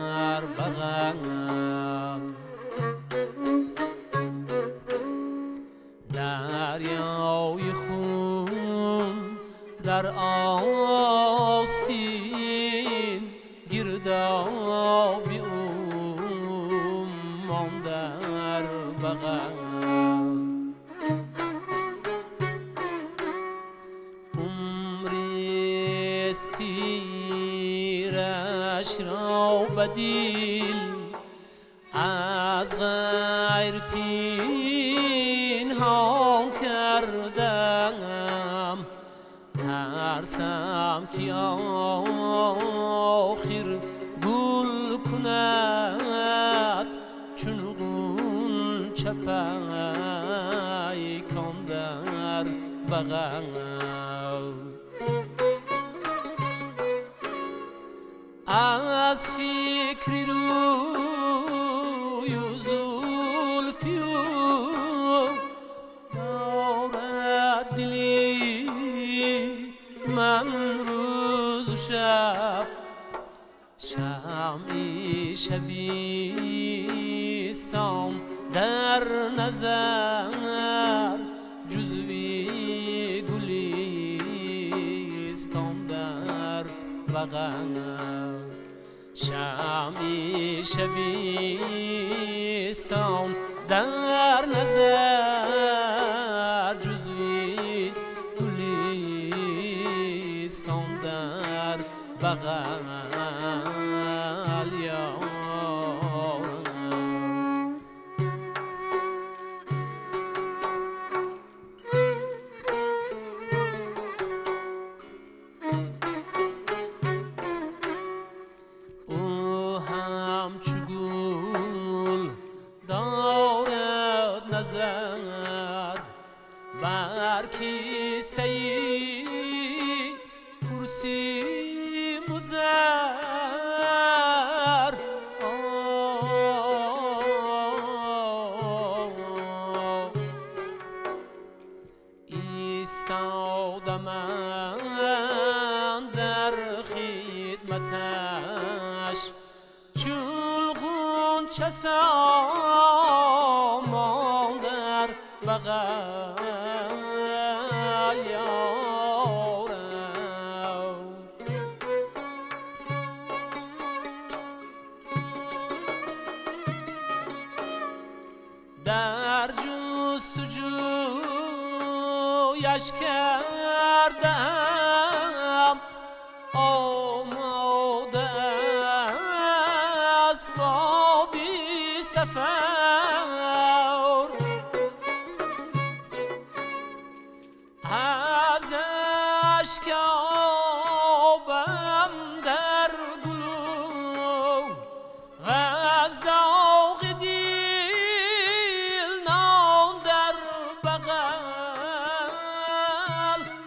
در بغل دریای خون در آستین گرداب عمان در بغل عمریست تیرش را به دل از غیر پنهان کردم ترسم که آخر گل کند چون غنچه پیکان در بغل از فکر روی و زلفی او دارد دلی من روز و شب شمع شبیستان در نظر جزوی گلستان در بغل شمع شبیستان در نظر جزوی گلستان در بغل یارم. او همچو گل دارد نظر بر کیسه کرسی مزر ایستادم من در خدمتش چون غنچه سامان در بغل یارم. در جستجویش کردم آماده از بابی سفر از اشک آبم در گلو و از داغ دل نان در بغل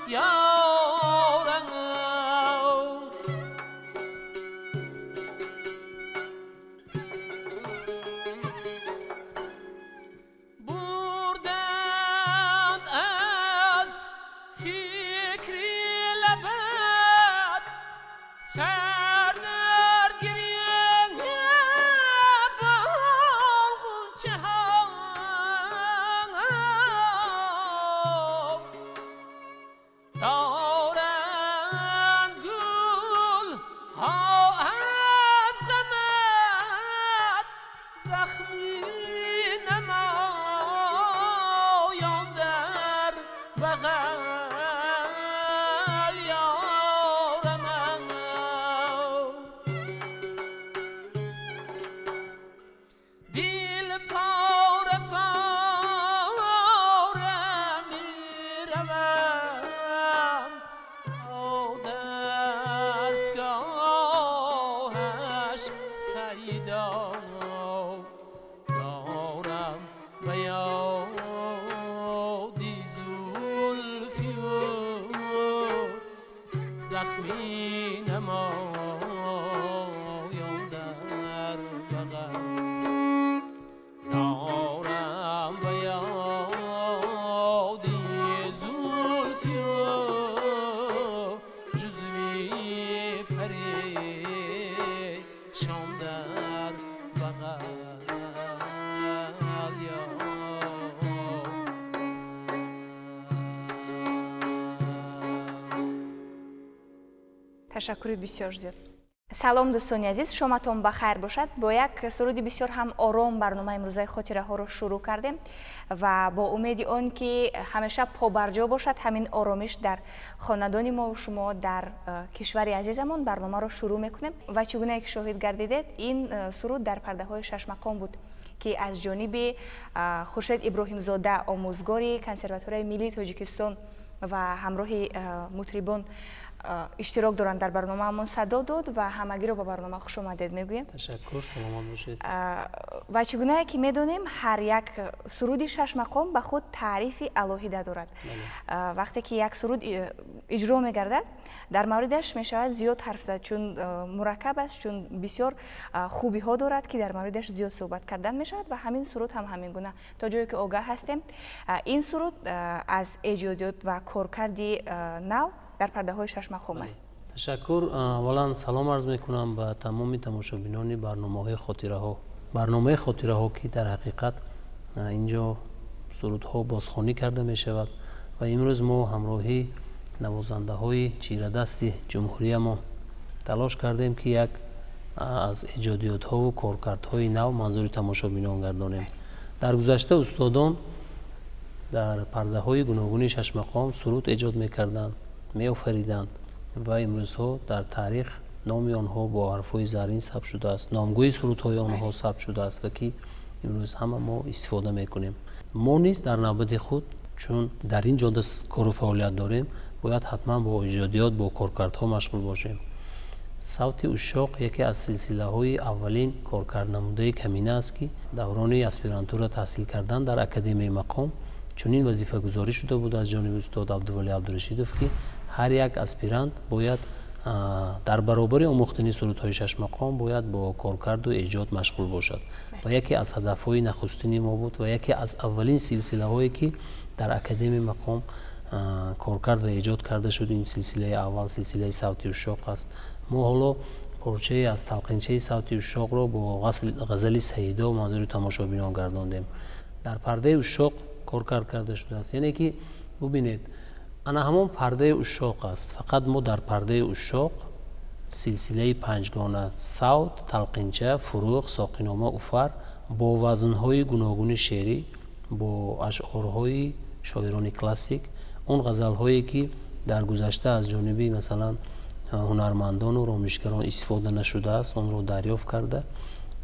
یارم. بردند از فکر لبت سر در گریه بال غنچه ها دارند گل ها از غمت زخمی نمایان در بغل یارم. دل پاره پاره می روم تا درسگاهش سیدا دارم به یادی زلفی و زخمی نمایان در بغل دارم به یادی زلفی و جزوی پریشان در дар бағал Ташаккури бисёр зиёд. Салом, дӯстони азиз, шоматон ба хайр бошад. Бо як суруди бисёр ҳам ором барномаи имрӯзаи хотираҳоро шурӯъ кардем ва бо умеди он ки ҳамеша побарҷо бошад ҳамин оромиш дар хонадони мову шумо, дар кишвари азизамон, барномаро шурӯъ мекунем. Ва чӣ гунае ки шоҳид гардидед, ин суруд дар пардаҳои шашмақом буд, ки аз ҷониби Хуршед Иброҳимзода, омӯзгори Консерваторияи миллии Тоҷикистон ва ҳамроҳи мутрибон иштирок доранд, дар барномаамон садо дод. Ва ҳамагиро ба барнома хушомадед мегӯем. Ташаккур, саломат бошед. Ва чӣ гунае ки медонем, ҳар як суруди шашмақом ба худ таърифи алоҳида дорад. Вақте ки як суруд иҷро мегардад, дар мавридаш мешавад зиёд ҳарф зад, чун мураккаб аст, чун бисёр хубиҳо дорад, ки дар мавридаш зиёд суҳбат кардан мешавад. Ва ҳамин суруд ҳам ҳамин гуна. То ҷое ки огаҳ ҳастем, ин суруд аз эҷодиёт ва коркарди нав дар пардаҳои шашмақом аст. Ташаккур. Аввалан салом арз мекунам ба тамоми тамошобинони барномаҳои хотираҳо, барномаи хотираҳо, ки дар ҳақиқат инҷо сурудҳо бозхонӣ карда мешавад. Ва имрӯз мо ҳамроҳи навозандаҳои чирадасти ҷумҳуриямон талош кардем, ки як аз эҷодиётҳову коркардҳои нав манзури тамошобинон гардонем. Дар гузашта устодон дар пардаҳои гуногуни шашмақом суруд эҷод мекарданд, меофариданд ва имрӯзҳо дар таърих номи онҳо бо ҳарфҳои заррин сабт шудааст, номгӯи сурудҳои онҳо сабт шудааст ва ки имрӯз ҳама мо истифода мекунем. Мо низ дар навбати худ, чун дар ин ҷода кору фаъолият дорем, бояд ҳатман бо эҷодиёт, бо коркардҳо машғул бошем. Савти ушшоқ яке аз силсилаҳои аввалин коркарднамудаи камина аст, ки даврони аспирантура таҳсил кардан дар Академияи мақом чунин вазифагузорӣ шуда буд аз ҷониби устод Абдувалӣ Абдурашидов, ки ҳар як аспирант бояд дар баробари омӯхтани сурудҳои шашмақом бояд бо коркарду эҷод машғул бошад. Ва яке аз ҳадафҳои нахустини мо буд ва яке аз аввалин силсилаҳое, ки дар Академияи мақом коркард ва эҷод карда шуд, ин силсилаи аввал силсилаи савти ушшоқ аст. Мо ҳоло порчае аз талқинчаи савти ушшоқро бо ғазали Саидо манзури тамошобинон гардондем. Дар пардаи ушшоқ коркард карда шудааст, яъне ки бубинед, ана ҳамон пардаи ушшоқ аст, фақат мо дар пардаи ушшоқ силсилаи панҷгона: савт, талқинча, фурӯғ, соқинома, уфар бо вазнҳои гуногуни шеърӣ, бо ашъорҳои шоирони классик, он ғазалҳое, ки дар гузашта аз ҷониби, масалан, ҳунармандону ромишгарон истифода нашудааст, онро дарёфт карда,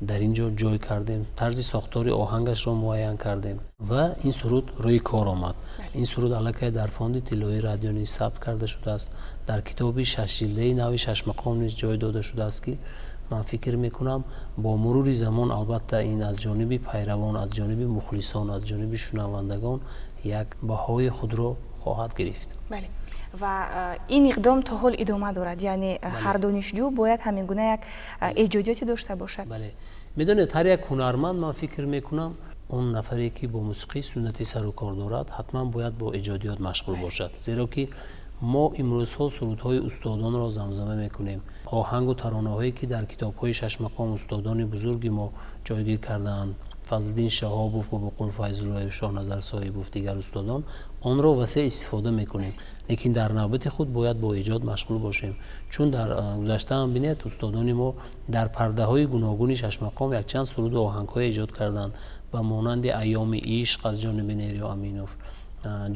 дар ин ҷо ҷой кардем, тарзи сохтори оҳангашро муайян кардем ва ин суруд рӯи кор омад. Ин суруд аллакай дар фонди тиллоии радио низ сабт карда шудааст, дар китоби шашҷилдаи нави шашмақом низ ҷой дода шудааст, ки ман фикр мекунам, бо мурури замон албатта ин аз ҷониби пайравон, аз ҷониби мухлисон, аз ҷониби шунавандагон як баҳои худро хоҳад гирифт. Бале, ва ин иқдом то ҳол идома дорад, яъне ҳар донишҷӯ бояд ҳамин гуна як эҷодиёте дошта бошад. Бале, медонед, ҳар як ҳунарманд, ман фикр мекунам, он нафаре, ки бо мусиқии суннатӣ сару кор дорад, ҳатман бояд бо эҷодиёт машғул бошад, зеро ки мо имрӯзҳо сурудҳои устодонро замзама мекунем, оҳангу таронаҳое, ки дар китобҳои шашмақом устодони бузурги мо ҷойгир кардаанд: Фазлиддин Шаҳобов, Бобоқул Файзуллоев, Шоҳназар Соҳибов, дигар устодон, онро васеъ истифода мекунем, лекин дар навбати худ бояд бо эҷод машғул бошем, чун дар гузаштаам бинед, устодони мо дар пардаҳои гуногуни шашмақом якчанд суруду оҳангҳое эҷод карданд, ба монанди «Айёми ишқ» аз ҷониби Нериё Аминов,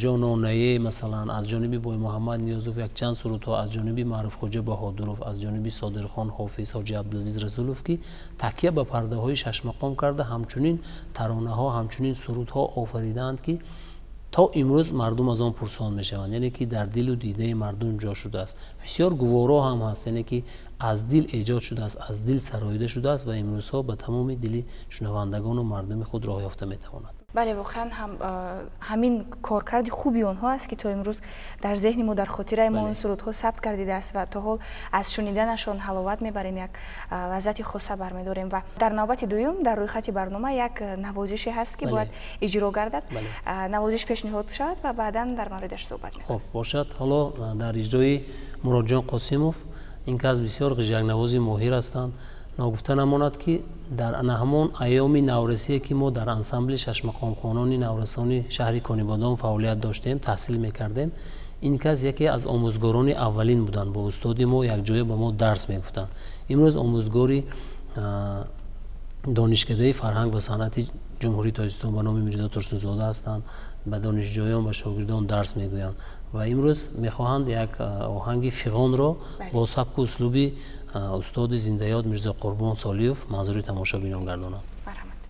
«Ҷононае», масалан, аз ҷониби Боймуҳаммад Ниёзов, якчанд сурудҳо аз ҷониби Маъруфхоҷа Баҳодуров, аз ҷониби Содирхон Ҳофиз, Ҳоҷи Абдулазиз Расулов, ки такя ба пардаҳои шашмақом карда, ҳамчунин таронаҳо, ҳамчунин сурудҳо офаридаанд, ки то имрӯз мардум аз он пурсон мешаванд, яъне ки дар дилу дидаи мардум ҷо шудааст, бисёр гуворо ҳам ҳаст, яъне ки аз дил эҷод шудааст, аз дил сароида шудааст ва имрӯзҳо ба тамоми дили шунавандагону мардуми худ роҳ ёфта метавонад. Бале, воқеан ҳам ҳамин коркарди хуби онҳо аст, ки то имрӯз дар зеҳни мо, дар хотираи мо он сурудҳо сабт гардидааст ва то ҳол аз шуниданашон ҳаловат мебарем, як лаззати хоса бармедорем. Ва дар навбати дуюм дар рӯйхати барнома як навозише ҳаст, ки бояд иҷро гардад, навозиш пешниҳод шавад ва баъдан дар мавридаш суҳбат мекунем. Хуб бошад. Ҳоло дар иҷрои Муродҷон Қосимов, ин кас бисёр ғижакнавози моҳир ҳастанд. Ногуфта намонад, ки дар ана ҳамон айёми наврасие, ки мо дар ансамбли шашмақомхонони наврасони шаҳри Конибодом фаъолият доштем, таҳсил мекардем, ин кас яке аз омӯзгорони аввалин буданд. Бо устоди мо якҷоя ба мо дарс мегуфтанд. Имрӯз омӯзгори Донишкадаи фарҳанг ва санъати Ҷумҳурии Тоҷикистон ба номи Мирзо Турсунзода ҳастанд, ба донишҷӯён ва шогирдон дарс мегӯянд ва имрӯз мехоҳанд як оҳанги фиғонро бо сабку услуби устоди зиндаёд Мирзо Қурбон Солиев манзури тамошобинон гардонанд. Марҳамат.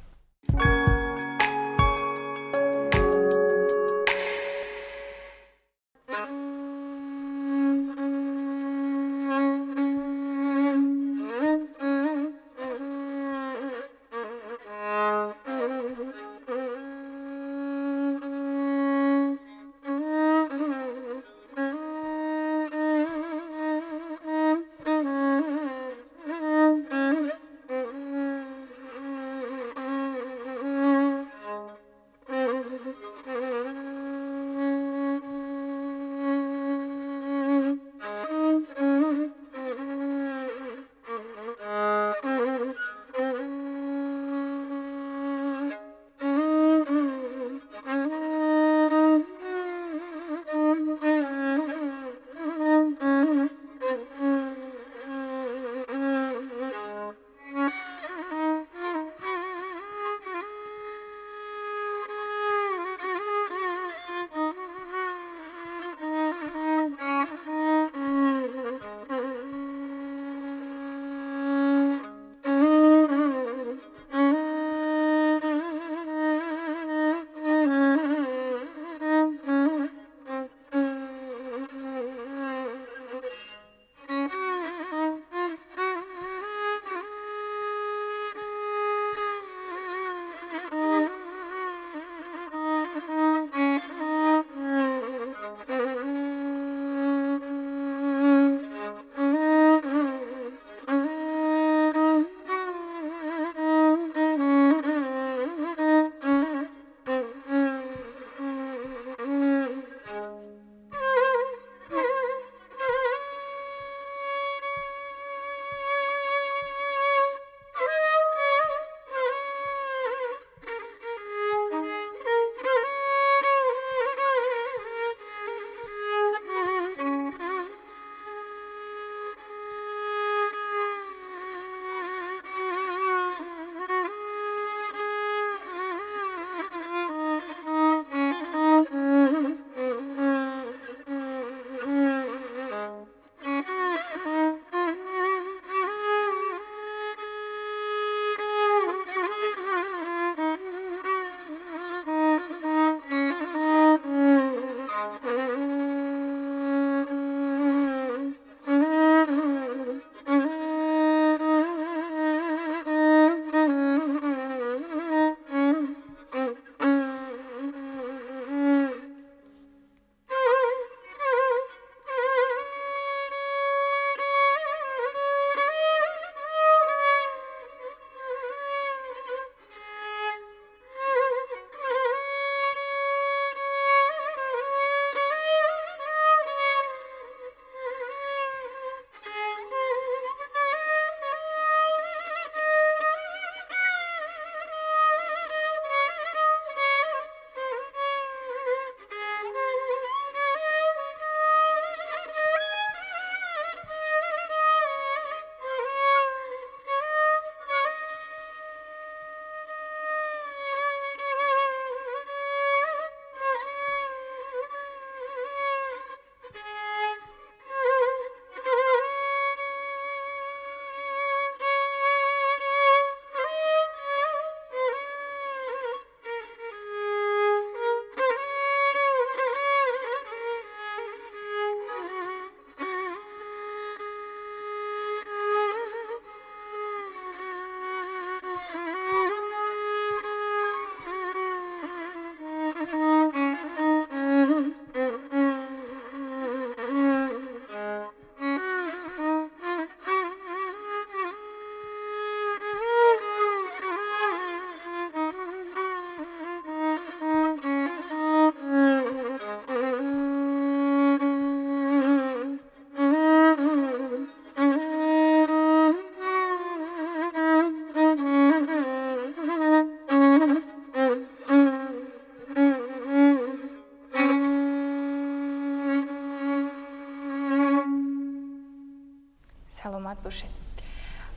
Бошед.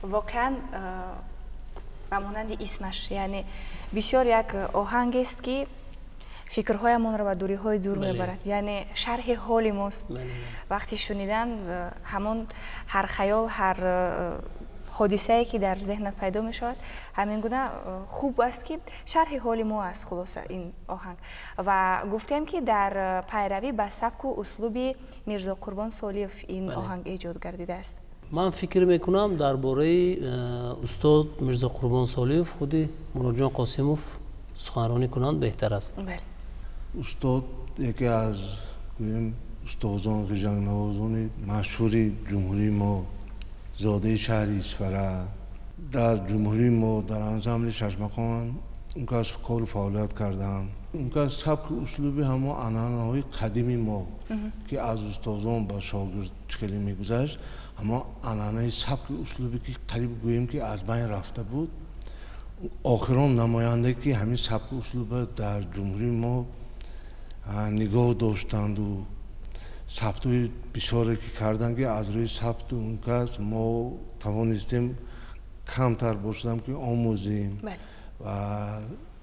Воқеан ба монанди исмаш, яъне бисёр як оҳангест, ки фикрҳоямонро ба дуриҳои дур мебарад, яъне шарҳи ҳоли мост. Вақти шунидан ҳамон ҳар хаёл, ҳар ҳодисае, ки дар зеҳнат пайдо мешавад, ҳамин гуна хуб аст, ки шарҳи ҳоли мо аст. Хулоса, ин оҳанг ва гуфтем, ки дар пайравӣ ба сабку услуби Мирзо Қурбон Солиев ин оҳанг эҷод гардидааст. Ман фикр мекунам, дар бораи устод Мирзо Қурбон Солиев худи Муроджон Қосимов суханронӣ кунанд беҳтар аст. Устод яке аз, гӯем, устозон, ғижангнавозони машҳури ҷумҳурии мо, зодаи шаҳри Исфара, дар ҷумҳурии мо дар ансамбли Шашмақом он кас кору фаъолият карданд. Он кас сабки услуби ҳамон анъанаҳои қадими мо, ки аз устозон ба шогирд хеле мегузашт, ҳамон анъанаи сабки услубе, ки қариб гӯем, ки аз байн рафта буд, охирон намоянде, ки ҳамин сабки услуба дар ҷумҳурии мо нигоҳ доштанду сабтҳои бисёре ки карданд, ки аз рӯи сабту он кас мо тавонистем камтар бошадам, ки омӯзем, ва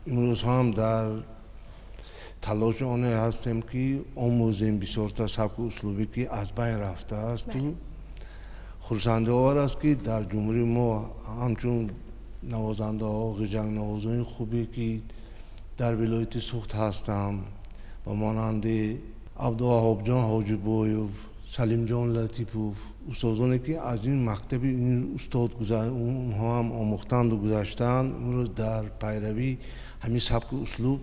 имрӯз ҳам дар талоши оне ҳастем, ки омӯзем бисёртар сабку услубе, ки аз байн рафтаасту. Хурсандиовар аст, ки дар ҷумҳурии мо ҳамчун навозандаҳо, ғиҷангнавозони хубе, ки дар вилояти Суғд ҳастанд, ба монанди Абдуваҳобҷон Ҳоҷибоев, Салимҷон Латипов, устозоне, ки аз ин мактаби ин устод онҳо ҳам омӯхтанду гузаштаанд, имрӯз дар пайравӣ ҳамин сабку услуб,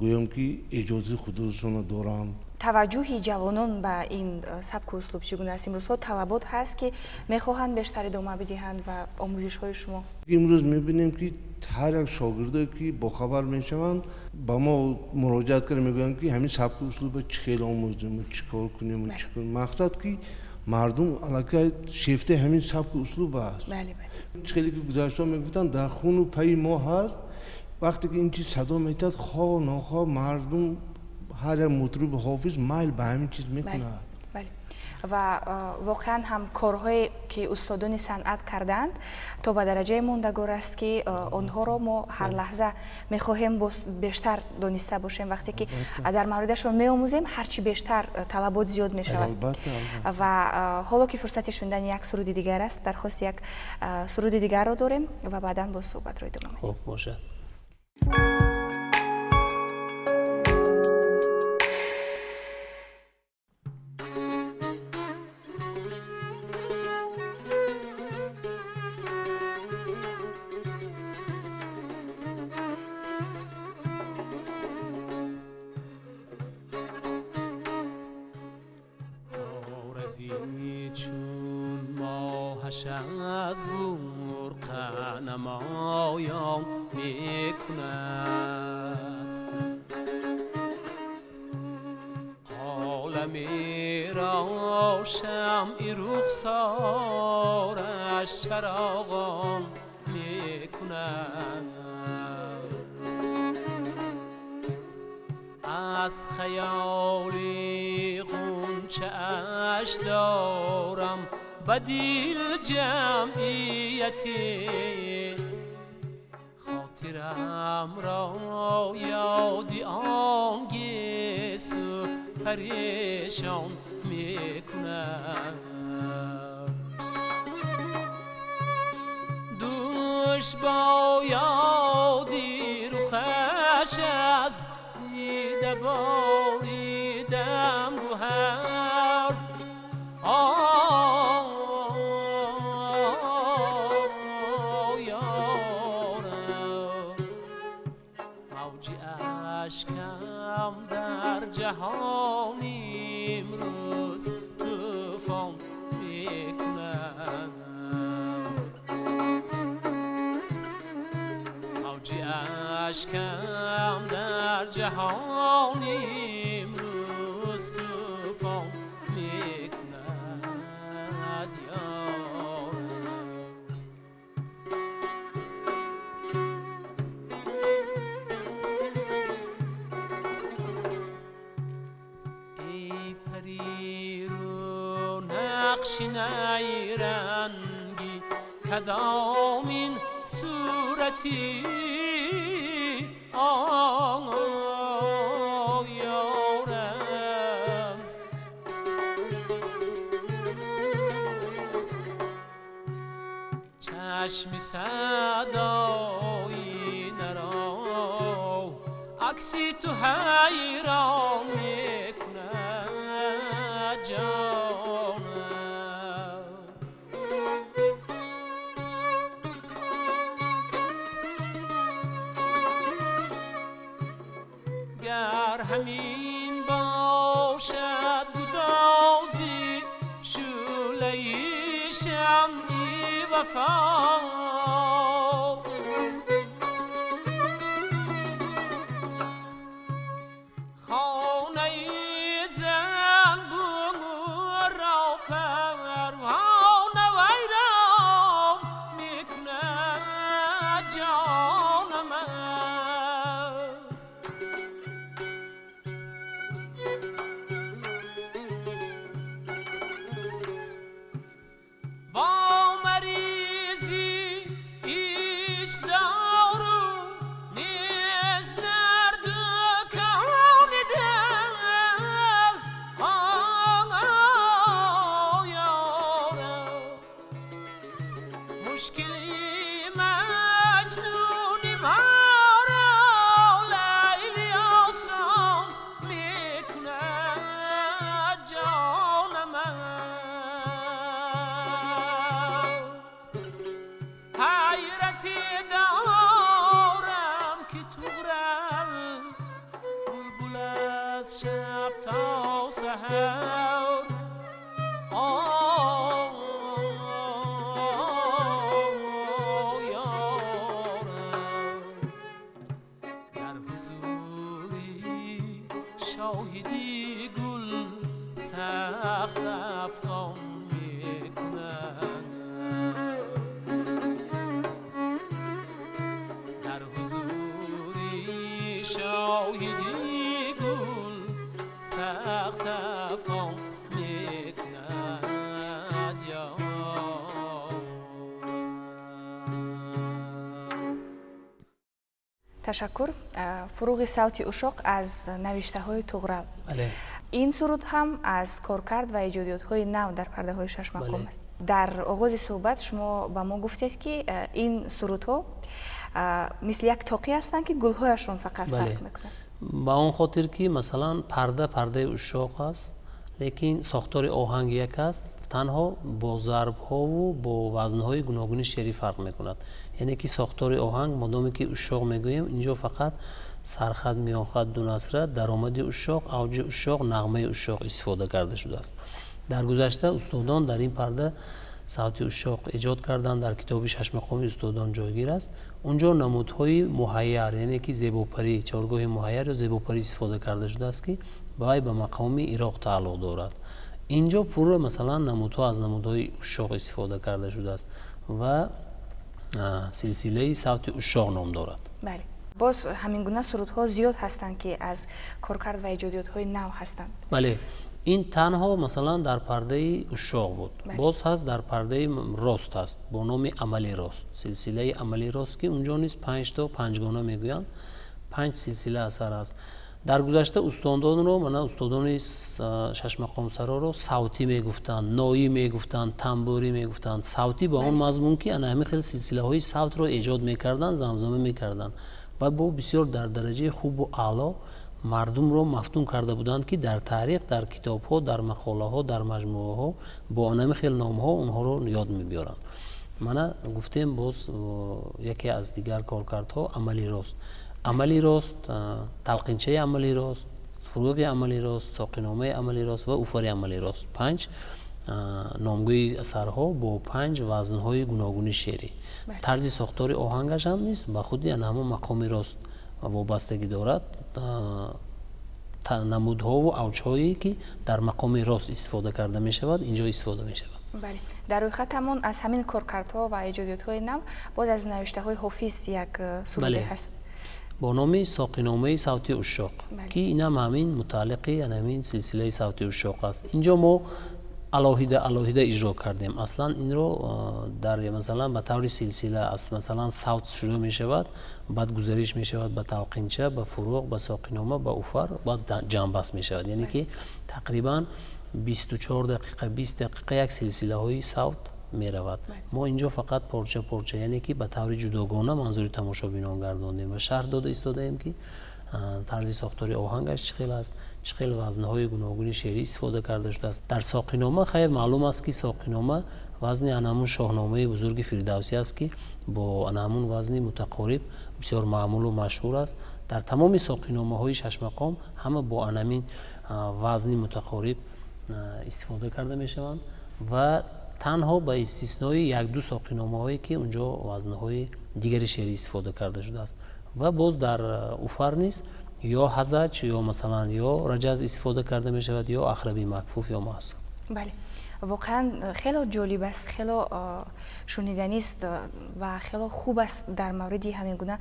гӯям, ки эҷоди худашонро доранд. Таваҷҷӯҳи ҷавонон ба ин сабку услуб чӣ гуна аст? Имрӯзҳо талабот ҳаст, ки мехоҳанд бештар идома бидиҳанд ва омӯзишҳои шумо? Имрӯз мебинем, ки ҳар як шогирдое, ки бохабар мешаванд, ба мо муроҷиат карда мегӯянд, ки ҳамин сабку услуба чӣ хел омӯзему, чӣ кор кунему, чӣ кунем. Мақсад, ки мардум аллакай шефтаи ҳамин сабку услуб аст. Чӣ хеле ки гузаштаҳо мегуфтанд, дар хуну пайи мо ҳаст. Вақте ки ин чиз садо метиҳад, хоҳ нохоҳ мардум, ҳар як мутриби ҳофиз майл ба ҳамин чиз мекунад. Ва воқеан ҳам корҳое, ки устодони санъат кардаанд, то ба дараҷаи мондагор аст, ки онҳоро мо ҳар лаҳза мехоҳем бештар дониста бошем. Вақте ки дар мавридашон меомӯзем, ҳарчи бештар талабот зиёд мешавад. Ва ҳоло ки фурсати шунидани як суруди дигар аст, дархости як суруди дигарро дорем ва баъдан боз суҳбатро идома медиҳем. Хуб бошад. Чун моҳаш аз бурқа намоён мекунад, оламеро шамъи рухсораш чароғон мекунад. Аз хаёли ғунчааш дорам ба дил ҷамъияте, хотирамро ёди он гесу парешон мекунад. Дӯш бо ёди рухаш аз дида боридам гӯҳар. Ёрам, мавҷи ашкам дар ҷаҳони имрӯз тӯфон мекунад. Мавҷи ашкам дар ҷаҳони имрӯз тӯфон мекунад, ёрам. Эй париру нақши найрангат. Кадомин сурати ёрам, чашми садои наро акси ту ҳайрон мекунад ҷонам. Гар ҳамин бошад гудози шӯълаи шамъи вафо, хонаи занбурро парвона вайрон мекунад ҷонам. Бо маризи ишқ дору низ дар дукони дил, ёрам, мушкили маҷнуни маро Лайли осон мекунад ҷонам. Ҳайрате дорам ки туғрал булбул аз шаб то саҳар, ёрам, дар ҳузури шоҳиди гул сахт афғон мекунад. Дар ҳузури шоҳиди гул сахт афғон мекунад ёрам. Ташаккур. Фуруғи савти ушоқ аз навиштаҳои Туғрал. Бале. Ин суруд ҳам аз коркард ва эҷодиётҳои нав дар пардаҳои шашмақом Бале. аст. Дар оғози суҳбат шумо ба мо гуфтед, ки ин сурудҳо мисли як тоқӣ ҳастанд, ки гулҳояшон фақат Бале. фарқ мекунад. Ба он хотир ки масалан парда пардаи ушоқ аст, лекин сохтори оҳанг як аст, танҳо бо зарбҳову бо вазнҳои гуногуни шеърӣ фарқ мекунад. Яъне ки сохтори оҳанг, модоме ки ушоқ мегӯем, инҷо фақат сархат, миёнхат, дунасра, даромади ушоқ, авҷи ушоқ, нағмаи ушоқ истифода карда шудааст. Дар гузашта устодон дар ин парда савти ушоқ эҷод карданд, дар китоби шашмақоми устодон ҷойгир аст. Унҷо намудҳои муҳайяр, яъне ки зебопарӣ, чоргоҳи муҳайяр ё зебопарӣ истифода карда шудааст, ки вай ба мақоми Ироқ тааллуқ дорад. Инҷо пурра масалан намудҳо аз намудҳои ушоқ истифода карда шудааст ва силсилаи савти ушоқ ном дорад. Бале. Боз ҳамин гуна сурудҳо зиёд ҳастанд, ки аз коркард ва эҷодиётҳои нав ҳастанд. Бале, ин танҳо масалан дар пардаи ушоқ буд. Бале. Боз ҳаст дар пардаи рост ҳаст бо номи амали рост, силсилаи амали рост, ки унҷо низ 5 то панҷгона мегӯянд, 5 силсила асар аст. Дар гузашта устодонро, мана устодони шашмақомсароро савтӣ мегуфтанд, ноӣ мегуфтанд, тамбурӣ мегуфтанд. Савтӣ ба он мазмун, ки ана ҳамин хел силсилаҳои савтро эҷод мекарданд, замзама мекарданд ва бо бисёр дар дараҷаи хубу аъло мардумро мафтун карда буданд, ки дар таърих, дар китобҳо, дар мақолаҳо, дар маҷмӯаҳо бо анами хел номҳо онҳоро ёд мебиёранд. Мана гуфтем, боз яке аз дигар коркардҳо амали рост. Амали рост, талқинчаи амали рост, фуруғи амали рост, соқиномаи амали рост ва уфари амали рост. 5 номгӯи асарҳо бо 5 вазнҳои гуногуни шеърӣ. Бале. Тарзи сохтори оҳангаш ҳам низ ба худи ана ҳамон мақоми рост вобастагӣ дорад. Намудҳову авҷҳое ки дар мақоми рост истифода карда мешавад, инҷо истифода мешавад. Бале. Дар рӯйхатамон аз ҳамин коркардҳо ва эҷодиётҳои нав боз аз навиштаҳои Ҳофиз як суруде Бале. ҳаст. Бо номи соқиномаи савти ушоқ, Бале. ки инам ҳамин мутааллиқи ҳамин силсилаи савти ушоқ аст. Инҷо мо Алоҳида алоҳида иҷро кардем. Аслан инро дар, масалан, ба таври силсила аз, масалан, савт шурӯъ мешавад, баъд гузариш мешавад ба талқинча, ба фуруғ, ба соқинома, ба уфар, баъд ҷамъбаст мешавад. Яъне ки тақрибан 24 дақиқа, 20 дақиқа як силсилаҳои савт меравад. Мо инҷо фақат порча порча, яъне ки ба таври ҷудогона манзури тамошобинон гардондем ва шарҳ дода истодаем, ки тарзи сохтори оҳангаш чӣ хел аст, чӣ хел вазнҳои гуногуни шеърӣ истифода карда шудааст. Дар соқинома, хайр, маълум аст, ки соқинома вазни анаҳамун шоҳномаи бузурги Фирдавсӣ аст, ки бо анаҳамун вазни мутақориб бисёр маъмулу машҳур аст. Дар тамоми соқиномаҳои шашмақом ҳама бо анамин вазни мутақориб истифода карда мешаванд ва танҳо ба истиснои якду соқиномаҳое, ки унҷо вазнҳои дигари шеърӣ истифода карда шудааст. Ва боз дар уфар низ ё ҳазаҷ, ё, масалан, ё раҷаз истифода карда мешавад, ё ахраби макфуф ё маҳсур. Бале, воқеан хело ҷолиб аст, хело шуниданист ва хело хуб аст дар мавриди ҳамин гуна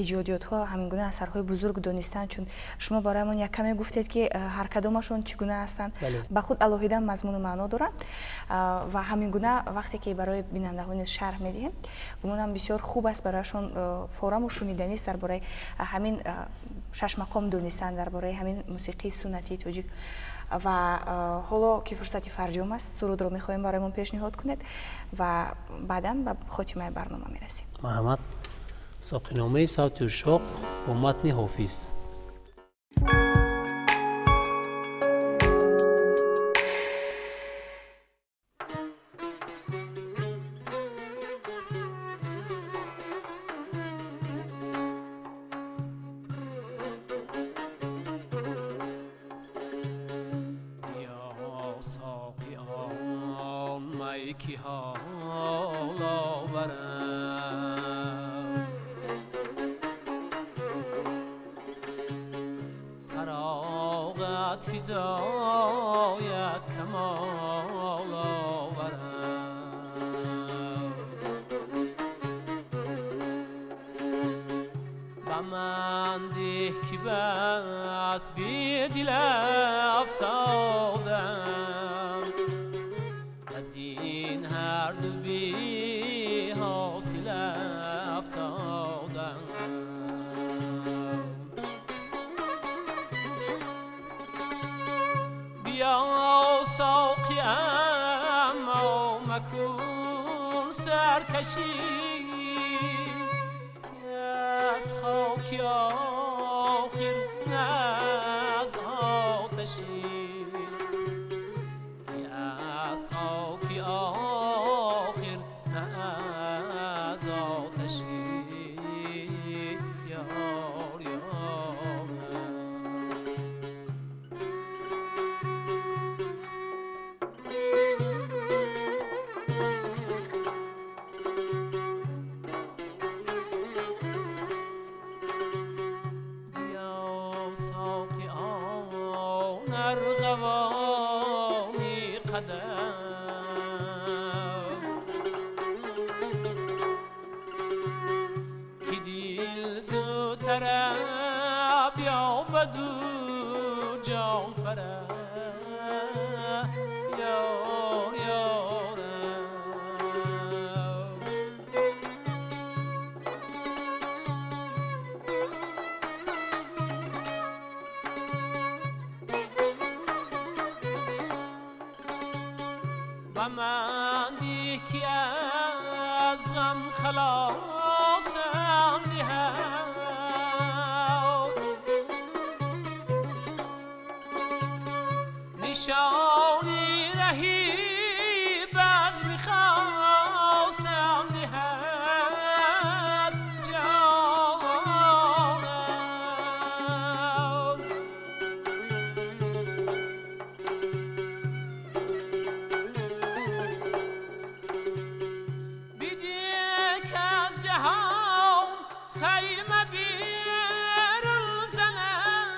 эҷодиётҳо, ҳамин гуна асарҳои бузург донистан, чун шумо бароямон як каме гуфтед, ки ҳар кадомашон чӣ гуна ҳастанд, ба худ алоҳида мазмуну маъно доранд. Ва ҳамин гуна вақте ки барои бинандаҳо низ шарҳ медиҳем, гумонам, бисёр хуб аст барояшон, фораму шуниданист дар бораи ҳамин шашмақом донистан, дар бораи ҳамин мусиқии суннатии тоҷик. Ва ҳоло ки фурсати фарҷом аст, сурудро мехоҳем бароямон пешниҳод кунед ва баъдан ба хотимаи барнома мерасем. Марҳамат, соқиномаи савти ушшоқ бо матни Ҳофиз. Бیا ساقی آن می که حال آورم، فراغت فزاید، کمال آورم. به من ده که بس بی دل افتادم، از این هر دو بی حاصل افتادم. بیا ساقی، اما مکن سرکشی که از خاکی آخر نه از آتشی، که از خاکی آخر نه از آتشی، یار یار. بیا ساقی آن ارغوانی قدح که دل زو طرب یابد و جان فرح، یار یارم. به من ده که از غم خلاصم دهد، نشانی رهی بزم خاصم دهد جانم. بده که از جهان خیمه بیرون زند،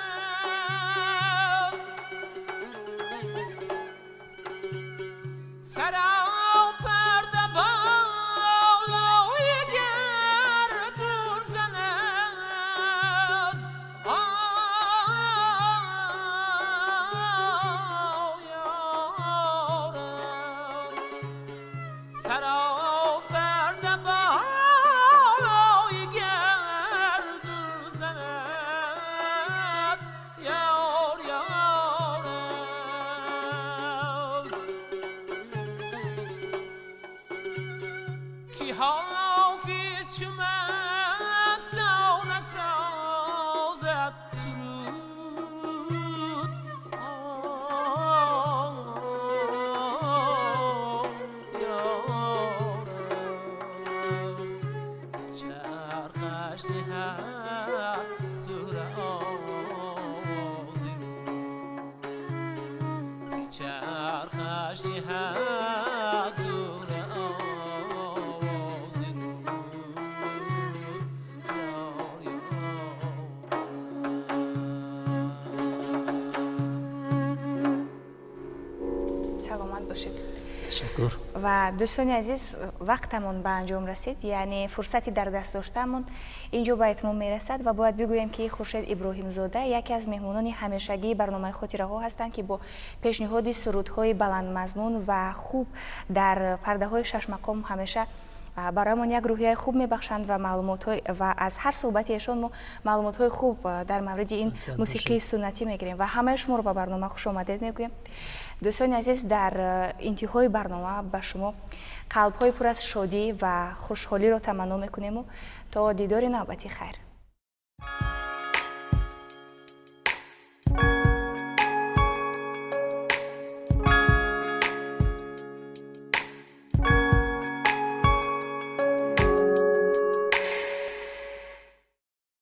سراپرده بالای گردون زند. آی Чу мастона созад суруд. Ёрам, чархаш диҳад Зуҳра овози рӯд, чархаш диҳад Зуҳра овози рӯд. Ёр, ёр. Саломат бошед. Ташаккур. Ва дӯстони азиз, вақтамон ба анҷом расид, яъне фурсати дар даст доштаамон инҷо ба итмом мерасад ва бояд бигӯем, ки Хуршед Иброҳимзода яке аз меҳмонони ҳамешагии барномаи «Хотираҳо» ҳастанд, ки бо пешниҳоди сурудҳои баландмазмун ва хуб дар пардаҳои шашмақом ҳамеша бароямон як рӯҳияи хуб мебахшанд ва маълумотҳои ва аз ҳар суҳбати эшон мо маълумотҳои хуб дар мавриди ин Насиҳат мусиқии суннатӣ мегирем ва ҳамаи шуморо ба барнома хушомадед мегӯем. Дӯстони азиз, дар интиҳои барнома ба шумо қалбҳои пур аз шодӣ ва хушҳолиро таманно мекунему то дидори навбатӣ хайр.